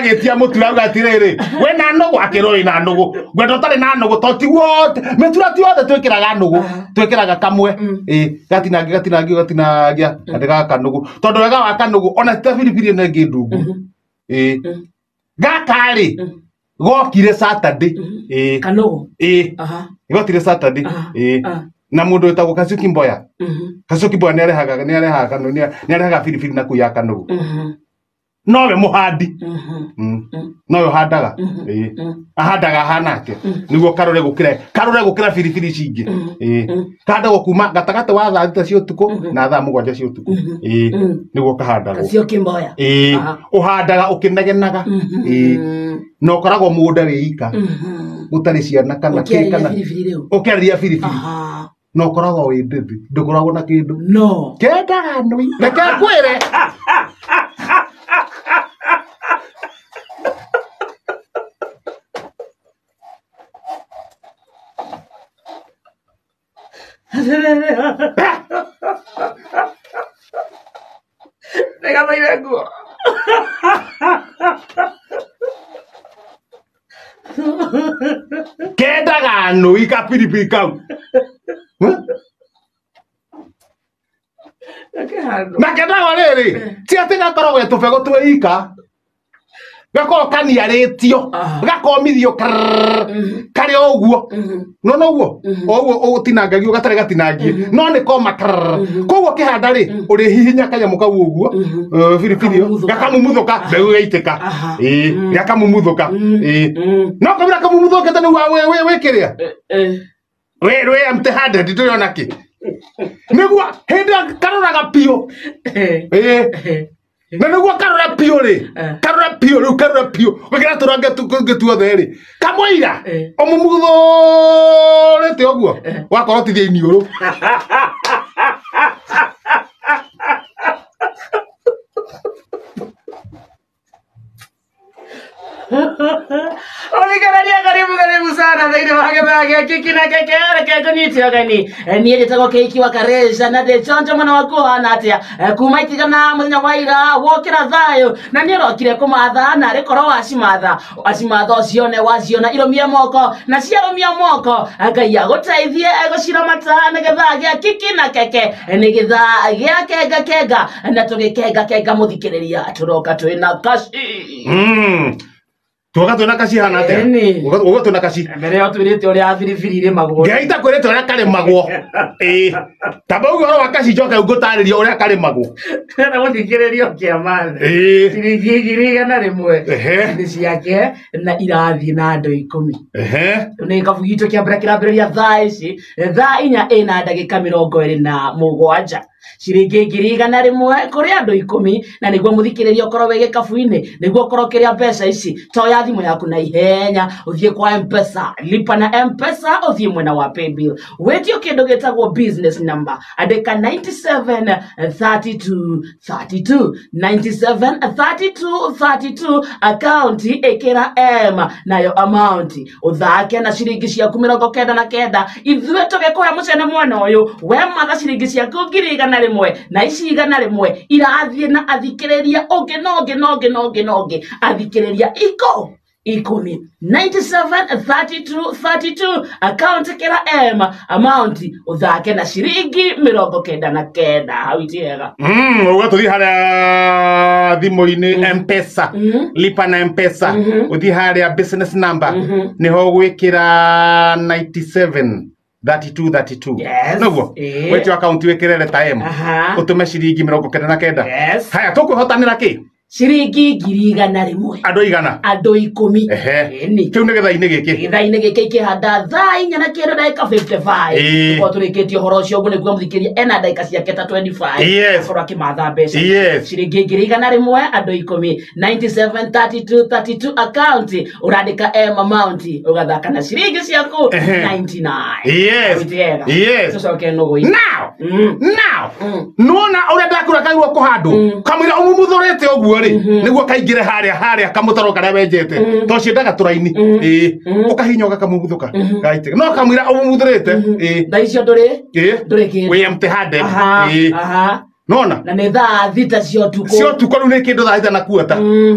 Agĩtia mũtura auga atĩrĩrĩ, we na nũgũ, akĩrwo wĩ na nũgũ, ngwenda ũtarĩ na nũgũ, to tiguo mĩtura ti yothe twĩkĩraga nũgũ, twĩkĩraga kamwe. Ĩ gatinangia gatinangio gatinangia atĩ gaka nũgũ, tondũ wega wa kanũgũ ona ti ta biribiri ĩno ĩngĩ ndungu. Ĩ gaka rĩ, gokire Saturday. Ĩ. Kanũgũ. Ĩ. Gokire Saturday. Ĩ. Na mũndũ wĩtagwo Kacuki Mboya. Kacuki Mboya nĩarehaga kanũgũ, nĩarehaga biribiri na kũu ya kanũgũ. Nowe mũhandi. Nowe ũhandaga. Ĩ. Ahandaga ahana atĩa nĩguo karore gũkĩra biribiri ici ingĩ? Ĩ. Kahandagwo kuma gatagatĩ wa thaa 6 cia ũtukũ na thaa 7 cia ũtukũ. Ĩ. Nĩguo kahandagwo. Kacio Kimboya. Ĩ. Ũhandaga ũkĩnegenaga. Ĩ. Na ũkoragwo mũgũnda wĩ ika, gũtarĩ ciana kana kĩ. Ũkĩarĩria Kana biribiri rĩu. Ũkĩarĩria biribiri. Na ũkoragwo wĩ ndĩthĩ, ndũkoragwo na kĩndũ. No. Kendaga nui, reke ngwĩre. Nĩgathaire nguo. Kendaga nui kabiribiri kau. Huh? Gakĩhandwo. Na kendaga rĩrĩ, ti atĩ gakoragwo ge tũbegũ twĩ ika, gakoragwo kaniarĩtio, gakomithio karrrr, karĩ o ũguo. No noguo o ũguo ũtinangagio gatarĩ gatinangie, no nĩ koma karrrr. Koguo ũkĩhanda rĩ, ũrĩhihinya kanyamũ kau ũguo, biribiri ĩyo, Gakamumuthũka. Gakamumuthũka, mbegũ ĩgaitĩka. Ĩ, gakamumuthũka. Ĩ, no kamũira kamumuthũkĩte nĩguo wĩ kĩrĩa wĩ wĩ empty handed, ndũrĩ ona kĩ, nĩguo hĩndĩ ĩyo karoraga biũ. Ĩ, na nĩguo karora biũ rĩ, karora biũ rĩu, karora biũ gũkĩra tũrange tũngĩ tuothe rĩ, kamũira ũmumuthũrĩte ũguo wakorwo tithia iniũrũ. Ũthikĩrĩria, karibu karibu sana thĩinĩ wa gĩthaa gĩa Kiki na Keke. Reke ngũnyite ũgeni. Niĩ njĩtagwo Keiki wa Kareca na ndĩ chonjo mwena waku ũhana atĩa? Kuma itigana mũthenya wa ira wokĩra thayũ na nĩ ũrokire kũmatha na arĩ korwo wacimatha wacimatha ũcione, waciona irũmie moko na ciarũmia moko. Ngai agũteithie gũciramata nĩ gĩthaa gĩa Kiki na Keke. Nĩ gĩthaa gĩa kenga kenga na tũgĩkenga kenga mũthikĩrĩria tũroka twĩna kaci. Tuoka twĩna kaci hana atĩa? Ĩni. Ũguo twĩna kaci. Mbere ĩyo twĩrĩte ũrĩa biribiri irĩmagwo. Ngai ta kwĩrĩte ũrĩa karĩmagwo. Ĩ, tamba uge ũhoro wa kaci, njoke ngũtarĩrie ũrĩa karĩmagwo. Na mũthikĩrĩria ũkĩamatha Ĩ. Ciringi 100,000 Ehe. nĩ ciake na irathiĩ na andũ 10. Ehe. Nĩ kabu gitũ kĩa mbere kĩrambĩrĩria thaa ici, thaa 4 ĩna ndagĩka 27, ciringi 100,000 kũrĩ andũ 10. Na nĩguo mũthikĩrĩria ũkorwo wĩ gĩkabu-inĩ, nĩguo ũkorwo ũkĩrĩa mbeca ici, toya thimũ yaku na ihenya, ũthiĩ kwa Mpesa, lipa na Mpesa, ũthiĩ mwena wa paybill, wĩtio kĩndũ gĩtagwo business number, andĩka 97 32 32, 97 32 32, account ĩkĩra M nayo amount, ũthake na ciringi ciaku 99. Ithuĩ tũgĩkũhe mũcene mwena ũyũ, we matha ciringi ciaku 100,000, na ici 100 irathiĩ na athikĩrĩria ũngĩ na ũngĩ na ũngĩ na ũngĩ na ũngĩ, athikĩrĩria 10, 97 32 32, account kĩra M, amount ũthake na ciringi 99. Hau iti wega. Uga tũthiĩ harĩa thimũ-inĩ Mpesa, lipa na Mpesa, ũthiĩ harĩa business number, nĩho ũgwĩkĩra 97 32 32. Yes. Noguo Ĩĩ. wĩtio akaunti wĩkĩre letter M, ũtũme ciringi 99. Haya, tũkwĩhotanĩra kĩ? Ciringi 100,000. Andũ aigana? Andũ 10. Ehe. Ĩni. Kĩu nĩ gĩthaa-inĩ gĩkĩ. Gĩthaa-inĩ gĩkĩ ikĩhanda thaa 4 na kĩndũ ndagĩka 55. Ĩĩ. Tũkorwo tũrĩkĩtie ũhoro ũcio ũguo nĩguo mũthikĩrĩria ena ndagĩka ciake ta 25 akorwo akĩmatha mbeca. Ciringi 100,000, andũ 10, 97 32 32, account ũrandĩka M, amount ũgathaka na ciringi ciaku 99. Wĩtiega. Tũcoke nũgũ-inĩ. Now now nona ũrĩa ndakura kaigua kũhandwo kamũira ũmumuthũrĩte ũguo rĩ, nĩguo kaingĩre harĩa harĩa kamũtaro karĩa wenjete, to ciendaga tũraini. Ĩĩ, ũkahinya ũgakamumuthũka gaitĩka, no kamũira ũmumuthũrĩte. Ĩĩ. Thaa icio ndũrĩ Ĩĩ. ndũrĩ kĩndũ. Wĩ empty handed. Ĩĩ. Nona na nĩ thaa thita cia ũtukũ. Cia ũtukũ rĩu nĩ kĩndũ thaa thita na kuota.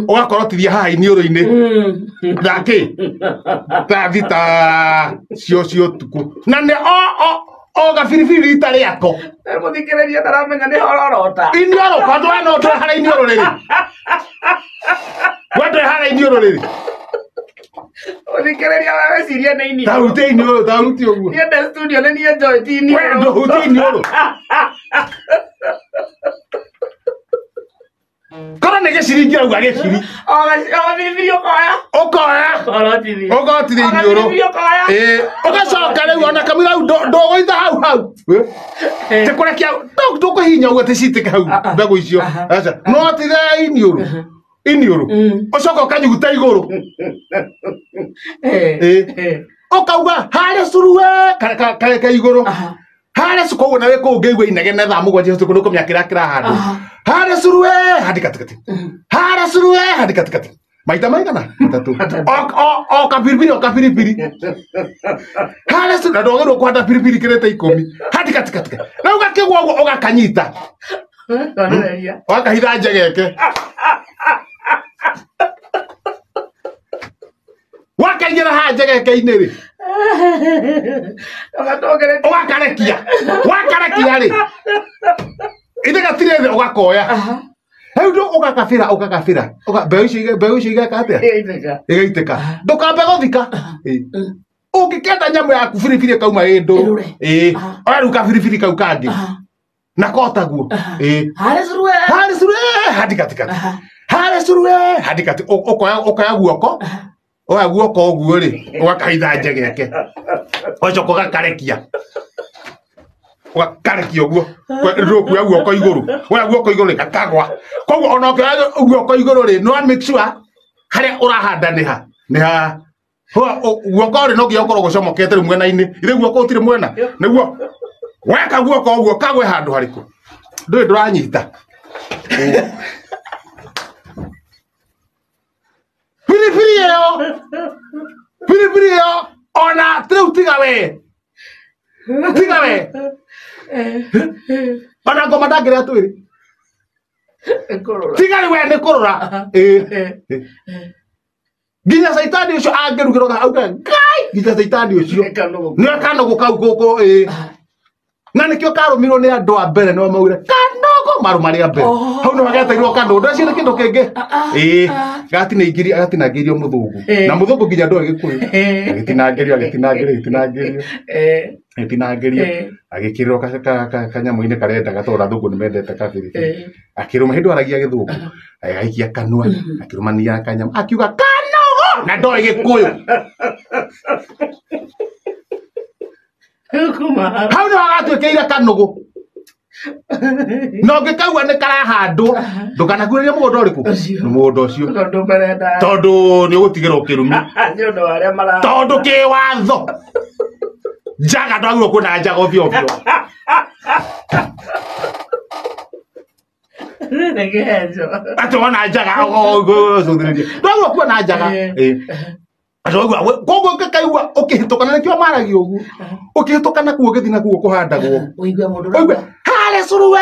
Ũgakorotithia haha iniũrũ-inĩ. Thaa kĩ? Thaa thita cio cia ũtukũ. Na nĩ o gabiribiri rita rĩako. Mũthikĩrĩria ndaramenya nĩ hororota. Iniũrũ, kwandũ we no ndũre harĩa iniũrũ rĩrĩ. We ndũre harĩa iniũrũ rĩrĩ. Mũthikĩrĩria we wecirie nĩ iniũrũ. Ta hutia iniũrũ, ta hutia ũguo. Niĩ ndĩ studio nĩ niĩ njoĩ ti iniũrũ. We ndũhutie iniũrũ. Korwo nĩ gĩciringi auga gĩciri. O biribiri ũkoya. Ũkoya. Ũkorotithia. Ũkorotithia iniũrũ. O biribiri ũkoya. Ĩĩ, ũgacoka rĩu ona kamũira hau ndũgũita hau hau. Ti kũrekia ndũkũhihinya ũguo atĩ citĩke hau mbegũ icio. Aca, no tige iniũrũ. Iniũrũ. Ũcoke ũkanyuguta igũrũ. Ĩĩ. Ũkauga harĩa curuwe kareke igũrũ. Harĩa koguo nawe kũu ũngĩigua inegene thaa mũgwanja ũtukũ nĩ ũkũmenya kĩrĩa kĩrahandwo. Harĩa curuwe handi katikati. Harĩa curuwe handi katikati. Maita maigana? Matatũ. O kabiribiri o kabiribiri. Harĩa curuwe na ndwagĩrĩirwo kũhanda biribiri kĩrĩte ikũmi. Handi katikati. Na ũgakĩgwa ũguo ũgakanyita. Ũgakahitha njegeke. Wakaingĩra haha njegeke-inĩ rĩ. Ũgakarekia. Wakarekia rĩ. Ithe gatirĩ thĩ ũgakoya. Rĩu ndũ ũgakabĩra ũgakabĩra. Mbeũ icio igeka atĩa? Igaitĩka. Ndũkambe gũthika. Ũngĩkenda nyamũ yaku biribiri ĩkauma ĩ ndũrũ. Ĩĩ. Oya rĩu kabiribiri kau kangĩ. Na kotaguo. Ĩĩ. Harĩa curuwe. Harĩa curuwe handi katikati. Harĩa curuwe handi kati. Ũkoya guoko. Oya guoko ũguo rĩ, ũgakahitha njegeke. Ũgacoka ũgakarekia. Ũgakarekia ũguo. Ndũkuoya guoko igũrũ. Woya guoko igũrũ rĩ, gakagwa. Koguo ona ũkĩoya guoko igũrũ rĩ, no make sure harĩa ũrahanda nĩ ha. Nĩ ha. Guoko rĩ no nginya ũkorwo gũcomokete rĩu mwena-inĩ. Ithe guoko gũtirĩ mwena. Nĩguo weka guoko ũguo kagwe handũ harĩkũ. Ndũĩ ndũranyita. Biribiri ĩyo. Biribiri ĩyo ona rĩu tiga we. Tiga we. Ona ngoma ndangĩrĩa twĩrĩ. Tiga rĩu we nĩ kũrũra. Ĩĩ. Nginya caitani ũcio angĩrugĩrwo auge Ngai, nginya caitani ũcio. Nĩ kanũgũ kau gũkũ ĩĩ. Na nĩkĩo karũmirwo nĩ andũ a mbere nĩo maugire kanũgũ marũma rĩa mbere. Hau nĩho geteirwo kanũgũ. Ndweciria kĩndũ kĩngĩ. Ĩĩ. Gatinangĩrio agatinangĩrio mũthũngũ. Na mũthũngũ nginya ndoĩ gĩkũyũ. Agĩtinangĩrio agĩtinangĩrio agĩtinangĩrio. Agĩtinangĩrio. Agĩkĩrĩrwo kanyamũ-inĩ karendaga tondũ athũngũ nĩ mendete kabiribiri. Akĩrũma hĩndĩ aragia gĩthũngũ. Agaikia kanua akĩrũmania kanyamũ akiuga kanũgũ na ndoĩ gĩkũyũ. Hau nĩho gatuĩkĩire kanũgũ. Na ũngĩkaigua nĩ karahandwo ndũkanakuhĩrĩrie mũgũnda ũrĩkũ? Nĩ mũgũnda ũcio. Tondũ nĩ ũgũtigĩrwo kĩrumi. Tondũ kĩwatho. Njaga ndwagĩrĩirwo kuona njaga ovyo ovyo. Atĩ wona njaga ũgũcũthĩrĩria. Ndwagĩrĩirwo kuona njaga. Koguo ũngĩkaigua ũkĩhĩtũkana nĩkĩo maragia ũguo. Ũkĩhĩtũkana kuo ũgĩthiĩ na kuo kũhandagwo. Ũigue mũndũ Ũigue harĩa curuwe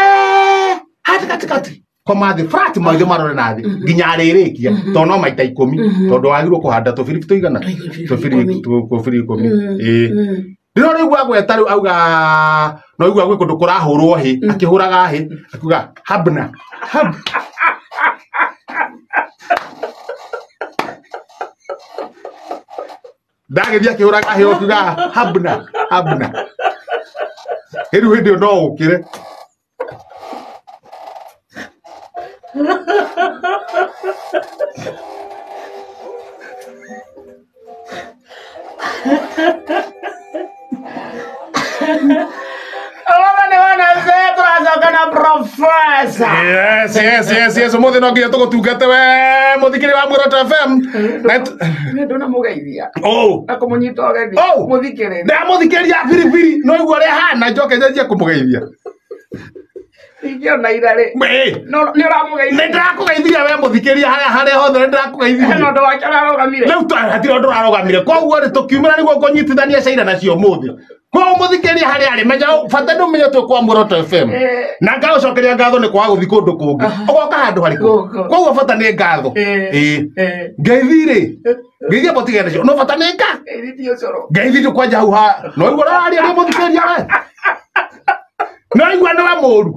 handi katikati. Koma thĩ flat maitho marore na thĩ nginya arĩrĩkia tondũ no maita ikũmi tondũ wagĩrĩirwo kũhanda tũbiribiri tũigana tũbiribiri ikũmi. Ĩĩ. Ndĩrona rĩu agweta rĩu auga no igua gwĩ kũndũ kũrahũrwo hĩ akĩhũraga hĩ akiuga habna hab. Ndagĩthiĩ akĩhũraga hĩ akiuga habna habna. Rĩu hĩndĩ ĩyo no ũkĩre. Tũracoka na professor. Yes, yes, yes, yes. Ũmũthĩ no nginya tũgũtungate we mũthikĩri wa Muoroto FM. Ndũnamũgeithia. Oh. Na kũmũnyita ũgeni. Oh. Mũthikĩrĩria. Ndamũthikĩrĩria biribiri no igua ũrĩa hana njoke njanjie kũmũgeithia. Ingĩona ira rĩ. Ĩĩ. Nĩ ũramũgeithia. Nĩ ndĩrakũgeithirie we mũthikĩria harĩa harĩa hothe nĩ ndĩrakũgeithirie. Hena ũndũ wake ũrarũgamire. Rĩu hatirĩ ũndũ ũrarũgamire. Koguo rĩ tũkiumĩra nĩguo ngũnyitithania caira nacio ũmũthĩ. Koguo mũthikĩrĩria harĩa arĩ menya bata nĩ ũmenye twĩ kwa Muoroto FM. Na ngagũcokeria ngatho nĩ kwaga gũthiĩ kũndũ kũngĩ. Ũgoka handũ harĩkũ? Gũkũ. Koguo bata nĩ ngatho. Ĩĩ. Ngeithi rĩ, ngeithi amba ũtigane nacio. No bata nĩ nga. Ngeithi ndũ kwanja hau ha. No igua ũraria nĩ mũthikĩrĩria we. No igua nĩ we mũru.